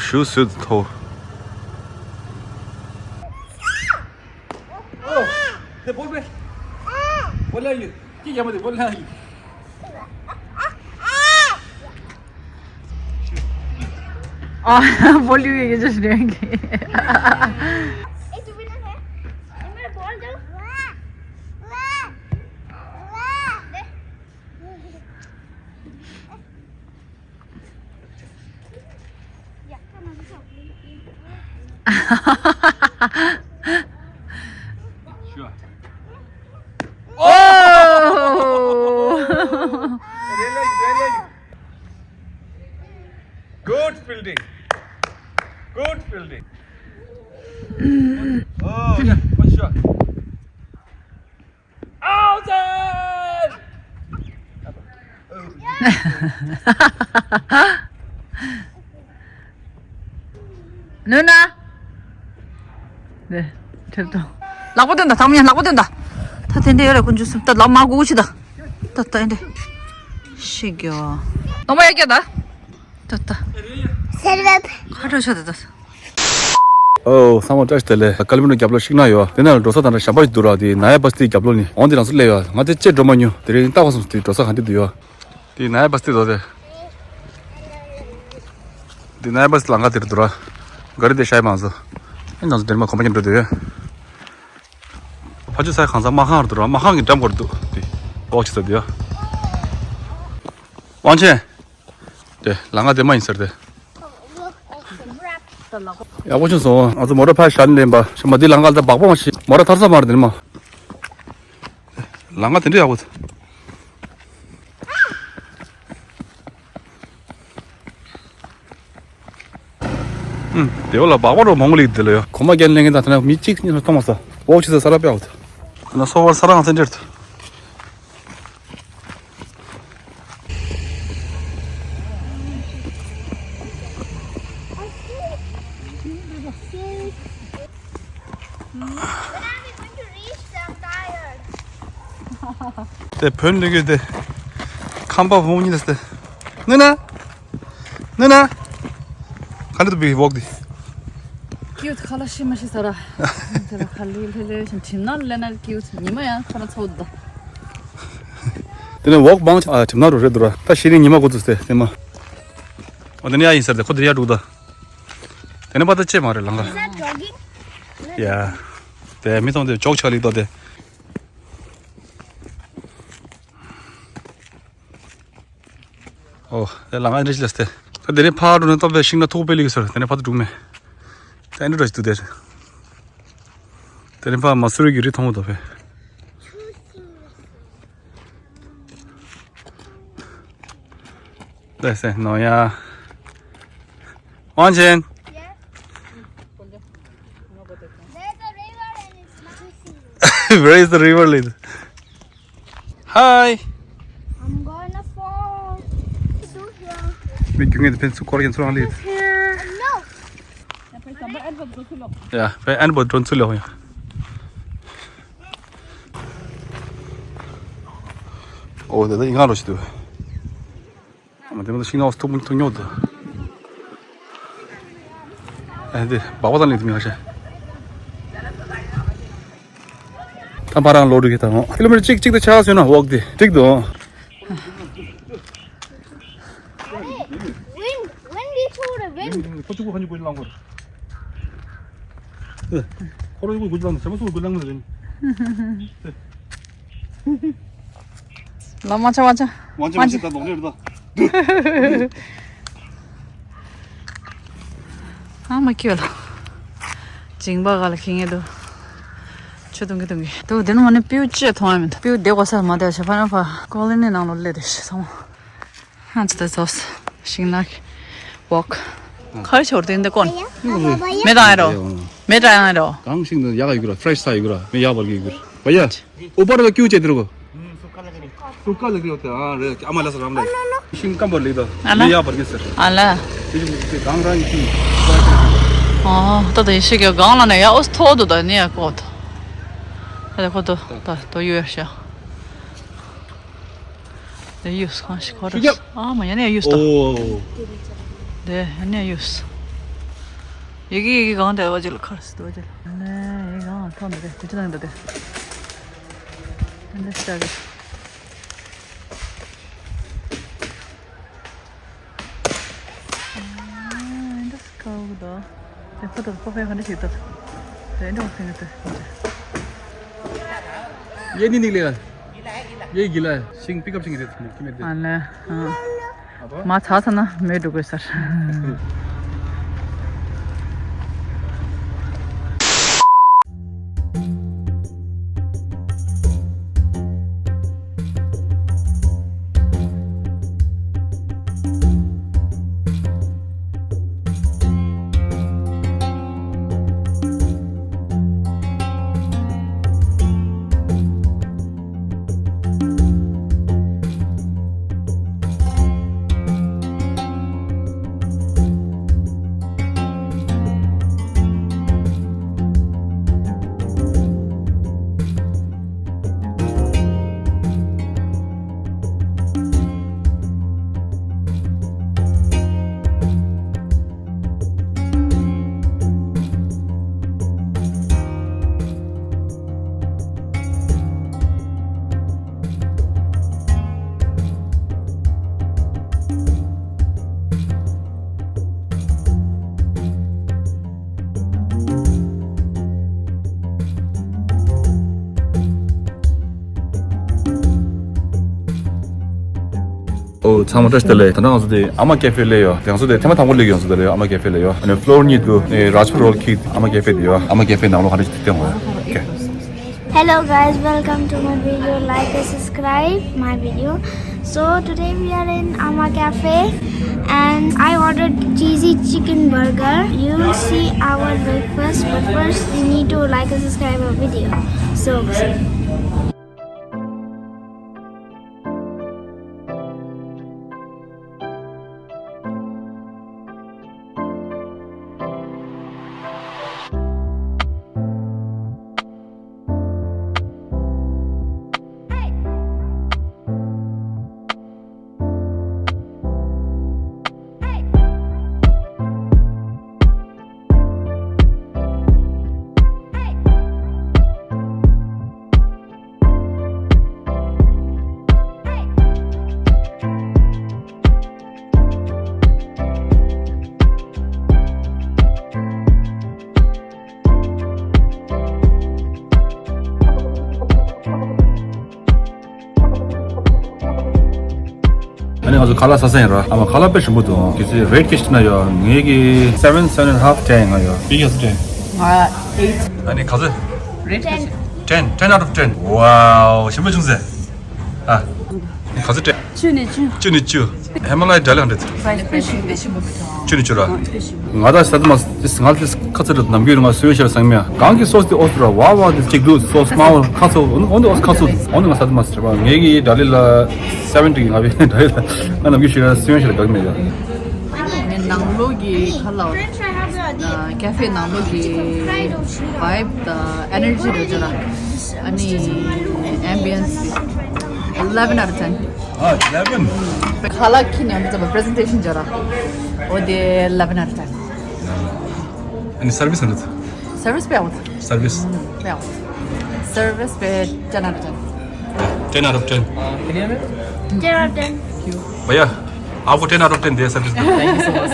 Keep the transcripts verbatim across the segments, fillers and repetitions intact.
ཞུ་སུད་ཐོ། ཨོ། དེ་བོལ་པེ། བོལ་ལ་ཡུ། ཀི་ཡ་མ་དེ་བོལ་ལ་ཡུ། ཨ། བོལ་ཡུ་ཡི་གེ་ཅི་ཞིག་རེད་གི། ए, तू भी ना है। ए, मेरा बॉल दो। दे। Good fielding. Good fielding. Oh, yeah, for sure. Outside! ནུ་ན། ནེ། ཁྱེར་དང་། ལག་པ་སྟོན་དང་། ཐང་མི་ཡང་ལག་པ་སྟོན་དང་། ད་དེ་འདྲ་ཡོད་རེད། ཀུན་སྤྱོད་སུ། ད་ལག་མ་སྒུག་ཅི་ད། ད་ད་འདྲ། ཤི་གྱོ། ནོ་མ་ཡ་ཀྱ་ད། ད་ད། སེར་བབ། ཁ་ཁྲོ་ཆོ་ད་ད། ཨོ། ཚང་མ་བཀྲ་ཤིས་བདེ་ལེགས། ཀ་ལི་མི་ནོ་རྒྱབ་ལོགས་ཤིག་ན་ཡོད། དེ་ན་འགྲོ་ས་དང་འདྲ་ཞབས་པ་ཞིག་འདུག་ར། དེ་ན་ཡ་བ་སི་དེ་རྒྱབ་ལོགས་ནི་འོང་། དེ་རང་སུ་སླེབས་ཡོད། ང་དེ་ཅེ་འགྲོ་མ་མྱོང་། དེ་རིང་ལྟ་བ་སོང་། དེ་འགྲོ་ས་གང་དེ་འདུག་ཡོད། དེ་ན་ཡ་བ་སི་དེ་དོ་དེ། དེ་ན་ཡ་བ་སི་ལམ་ཁ་དེར་འདུག་ར། ག་རི་དེ་ཤ་ཡི་མང་ཚོ། ཨེ་ང་ཚོ་དེར་མ་གོམ་པ་མཉམ་འགྲོ་དུས། ཕ་ཆུ་ས་གང་ས་མ་ཁང་ར་འདུག་ར། མ་ཁང་གི་འགྲམ་སྐོར་འདུག་དེ། ཝོག་ཅི་ས་དེ་ཡ། དབང་ཆེན། དེ་ལམ་ཁ་དེ་མ་ཡིན་ཟེར་དེ། ཡག་པོ་བྱུང་སོང་། ང་ཚོ་མོ་ཊ་ཕར་བཞག་ནས་ལེན་པ། ཤ་མ་འདི་ལམ་ཁ་ལ་ད་སྦག་སྦག་མ་ཤི། མོ་ཊ་ཐར་ས་མ་རེད་དེ་ནི་མ། ལམ་ཁ་དེ་འདྲ་ཡག་པོ། ཨུམ། དེ་བ་ལ་སྦག་སྦག་རོ་མང་པོ་ལེགས་དེ་ལ་ཡོད། གོ་མ་རྒྱན་ལེན་གྱི་ད་ཐ་ན་མི་གཅིག་གཉིས་ལ་མཐོང་མ་ས། ཝོག་ཅི་ས་ས་ར་པའོ་ད། ན་སོ་བར་ས་ར་ང་ཚན་འདྲེར་ད། དེ་བོན་ལེགས་ཡོད་དེ། ཁམས་པ་བོང་གཉིས་དེ། ནུ་ན། ནུ་ན། ག་འདྲ་འདུག་པའི་ཝོག་འདི། ཀིའུ་ཊི་ཁ་ལག་ཤི་མ་ཤི་ས་ར། དེ་ལ་ཁ་ལི་ལི་ལི་ཞིང་གྲིམ་ན་ལེ་ན་ཀིའུ་ཊི་ཉི་མ་ཡང་ཁ་ན་ཚོགས་འདུག་དེ་ནས་ཝོག་མང་ཆེ་ཨ་གྲིམ་ན་རུ་རེད་འདུག་ར། ད་ཤི་རིང་ཉི་མ་འགོ་ཚུགས་ཏེ་དེ་མ། འོ་དེ་ནས་ཡ་ཡིན་ཟེར་ཏེ་ཁོ་དེ་ཡ་འགྲོ་ད། དེ་ནས་པ་ད་ཅེ་མ་རེད་ལང་ག Is that jogging? ཡ། དེ་མི་ཚང་དེ་ཅོག་ཆ་ལིག་ཏོ་དེ། ཨོ། དེ་ལ་ང་འདྲི་ཞིག་ལ་སྟེ། ད་དེ་རིང་ཕར་འགྲོ་ན་སྟོབས་པའི་ཤིང་ན་ཐུག་པའི་ལིག་ཟེར། དེ་ནས་ཕར་དུ་འགྲོ་མེད། ད་འདྲི་འགྲོ་ཞིག་འདུག་དེར། དེ་རིང་ཕར་མ་སུ་རི་གི་རི་མཐོང་བ་དོ་བས། ལས་སེ་ནོ་ཡ། ཝང་ཆེན། Yes. There's a river and it's not. Where is the river, Lid? Hi. I'm gonna fall. It's so here. མི་རྒྱུག་ངེས་དེ་ཕན་ཚུན་སྐོར་ཡན་ཚུར་ཧང་ལེ། Here. No. ཡ་ཕན་ཨན་བོ་ཌོན་ཚུར་ལོག་ཡ། ཨོ་དེ་ད་ཡིན་ང་རོ་ཞིག་འདུག་ཨ་མ་དེ་མ་ཐུག་ཤིང་ནགས་ཐུག་མི་ཐུག་ཉོ་འདུག་ཨ་དེ་སྦག་པ་དང་ལེན་དུ་མི་ཧ་ཤེ། ད་ཕ་རང་ལོ་རུ་གི་ད་ཧོ་ཀི་ལོ་མི་ཊར་གཅིག་གཅིག་ད་ཆ་སོན་ན་ཝོག་དེ་འགྲིག་འདུག Wind, wind before the wind. ཁོ་ཚོ་གུ་ཧ་ཉི་གུ་ལང་གོ། ཁོ་རོ་གུ་གུ་ལང་ཟེར་མ་སུ་གུ་ལང་མ་ཟེར། ལ་མ་ཆ་མ་ཆ། མ་ཆ་མ་ཆ་ད་ལོང་རེ་རེད་ད། ཨ་མ་ཁྱོད་ལ། ཇིང་པ་ག་ལ་ཁེ་ངེ་དུ། ཆུ་དུང་གི་དུང་གི་དུ་དེ་ནི་མ་ནི་པིའུ་ཅེ་མཐོང་ཡ་མི་འདུག་པིའུ་དེ་གོ་ས་མ་དེ་ཞེ་ཕ་ན་ཕ་ཀོ་ལི་ནི་ནང་ལོ་ལེ་དེ་ཞེ་ཚང་མ། ཧན་ཙི་ཏེ་ཙོས་ཤིང་ནགས་ཝོག་ཁར་ཆོར་དེ་འདི་ཀོན་མེ་དང་ཨེ་རོ་མེ་དང་ཨེ་རོ། གང་ཤིང་ནི་ཡག་ག་ཡོད་ར། ཕྲེཤ་ས་ཡོད་ར། མེ་ཡག་པར་གི་ཡོད་ར། བ་ཡ། ཨོ་པར་ལ་ཀྱུ་ཅེ་དེ་རོ། སུ་ཀ་ལ་ཀི་ཡོད་དེ་ཨ་རེ་ཨ་མ་ལ་ས་རམ་ལ། ཤིང་སྐམ་པར་ལི་ད། ཨ་ལ། མེ་ཡག་པར་གི་ཟེར། ཨ་ལ། དེ་ཀྱི་དེ་གང་རང་གི་ཤིང་། ཨོ་ད་དེ་ཤིག་གི་གང་ལ་ནས་ཡ་ཨོ་ཐོག་དུ་ད་ནི་ཡ་ཀོ་ཐོ། ད་ཀོ་ཐོ་ད་ཐོ་ཡོད་ཤ། དེ་ཡུས་གང་ཞིག་ཁོ་ར། ཨ་མ་ཡ་ནས་ཡུས་ཏོ། ཨོ། དེ་ཡ་ནས་ཡུས། ཡི་གེ་ཡི་གེ་གང་དེ་བ་ཅི་ལ་ཁར་སི་དུ་བ་ཅི་ལ། ནས་ཡི་གེ་གང་ཐོག་ནས་དེ་དེ་ཅི་ནང་དུ་དེ། ཨ་འདི་ཤ་གི། ཨ་འདི་ཁ་བུ་དོ། དེ་ཕ་དོ་ཕ་ཕ་ཡ་ག་འདྲ་ཞིག་དོ། དེ་འདྲ་བ་ཕིང་དོ། ये नहीं निकलेगा। ये गीला है। सिंह पिकअप सिंह रहते हैं, कि मेरे ཨ་ལེ། ཨ། अब མ་ཚ་ཚ་ན་མེད་འགྲོ་དགོས་སར། ཨོ་ཚང་མ་བཀྲ་ཤིས་བདེ་ལེགས། ད་ལྟ་ང་ཚོ་དེ་ཨ་མ་ཀེ་ཧྥེ་སླེབས་ཡོད། དེ་ང་ཚོ་དེ་ཐེངས་མ་དང་པོ་སླེབས་ཡོད། ང་ཚོ་དེ་ཨ་མ་ཀེ་ཧྥེ་སླེབས་ཡོད། ཨ་ནི་ཕློར་གཉིས་འདུག་ཨེ་རཱཇ་པུར་རོལ་ཁེག་ཨ་མ་ཀེ་ཧྥེ་དེ་ཡོད། ཨ་མ་ཀེ་ཧྥེ་ནང་ལོགས་ག་འདྲ་ཞིག་སྟོན་དགོས། ཨོ་ཁེ། Hello guys, welcome to my video. Like and subscribe my video. So today we are in Ama Cafe and I ordered cheesy chicken burger. You will see our breakfast, but first you need to like and subscribe our video. So, see. ཨ་ནི་ང་ཚོ་ཁ་ལག་ཟ་ས་ཡིན་ར། ཨ་མ་ཁ་ལག་དཔེ་ཞིམ་པོ་འདུག་གལ་སྲིད་རེ་ཊི་སྐད་ཅིག་ན་ཡོད། ངེད་ཀྱི་seven, seven and a half, ten ང་ཡོད། ཡིག་ཡག་སུ་ten། ང་eight། ཨ་ནི་ག་ཚོད། Rate ten, ten out of ten. Wow, ཞིམ་པོ་བྱུང་ཟེར། ཨ། ག་ཚོད་སྤྲད། བཅུ་ནས་བཅུ། བཅུ་ནས་བཅུ། ཧི་མ་ལ་ཡའི་འདྲ་ལེ་ག་འདྲ། དཔེ་ཞིམ་པོ་འདུག་བཅུ་ནས་བཅུ་ར། ང་ད་ཟ་དུ་མ་ང་ལ་ཁ་ཚ་རེད། ནམ་རྒྱུན་ང་སོས་ཤར་སང་མེད། གང་གི་སོ་སི་དེ་ཨོ་སི་ར་བ་བ་དེ་གཅིག་འདུག་སོ་སི་མ་བ་ཁ་ཚ་འོ་འདི་ཨོ་སི་ཁ་ཚ་འོ་འདི་ང་ཟ་དུ་མ་ཟ་ར། ངེད་ཀྱི་འདྲ་ལེ་ལ་seventy། ང་བའི་འདྲ་ལེ་ལ་ང་ནམ་རྒྱུན་ཤི་ར་སོས་ཤར་གང་མེད་ཡ། ནང་ལོགས་ཀྱི་ཁ་ལག་ཀེ་ཧྥེ་ནང་ལོགས་ཀྱི་vibe དང་energy རེད་ཅོ་ར། ཨ་ནི་ambience eleven out of ten། ཨ། eleven། ཁ་ལག་ཁྱི་ནས་འཛམ་པ་presentation ཅོ་ར། འོ་དེ་eleven out of ten། ཨ་ནི་service ཨ་ནི། Service དཔེ་ཡག་པོ། Service དཔེ་ཡག་པོ། Service དཔེ ten out of ten། Ten out of ten. Ten out of ten. भैया, आपको ten out of ten दिया service। Thank you so much।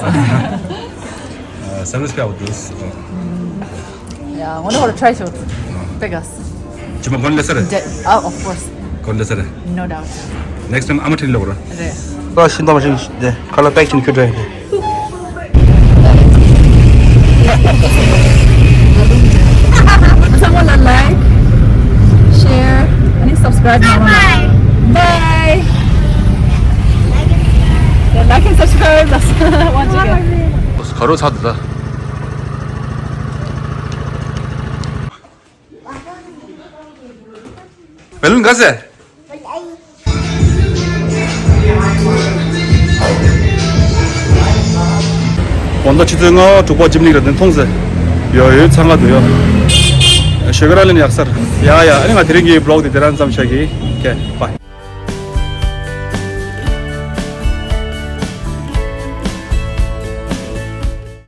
Service पे आओ दोस्त। Yeah, I want to try shots. Pegas. Cuma kon lesere? Ah, of course. Kon lesere? No doubt. Next time ama thin logro. Re. Ba shin ba shin de. Kala pack chin kudre. Someone like, share, and subscribe. Bye. Bye. Like and subscribe. Once again. Karo chad da. Balloon ག་ཟེ། དགོང་དག་ཆུ་ཚོད་ལྔ་དྲུག་པ་ཇིམ་ལིག་ར་དེ་མཐོང་ཟེ། ཡོ་ཡོ་ཚང་ག་དུ་ཡོ། ཞོགས་ཀ་ར་ལེན་ཡག་སར། ཡ་ཡ་ཨ་ནི་ང་དེ་རིང་གི་vlog དེ་དེ་རང་ཙམ་བྱ་གི། Okay, bye.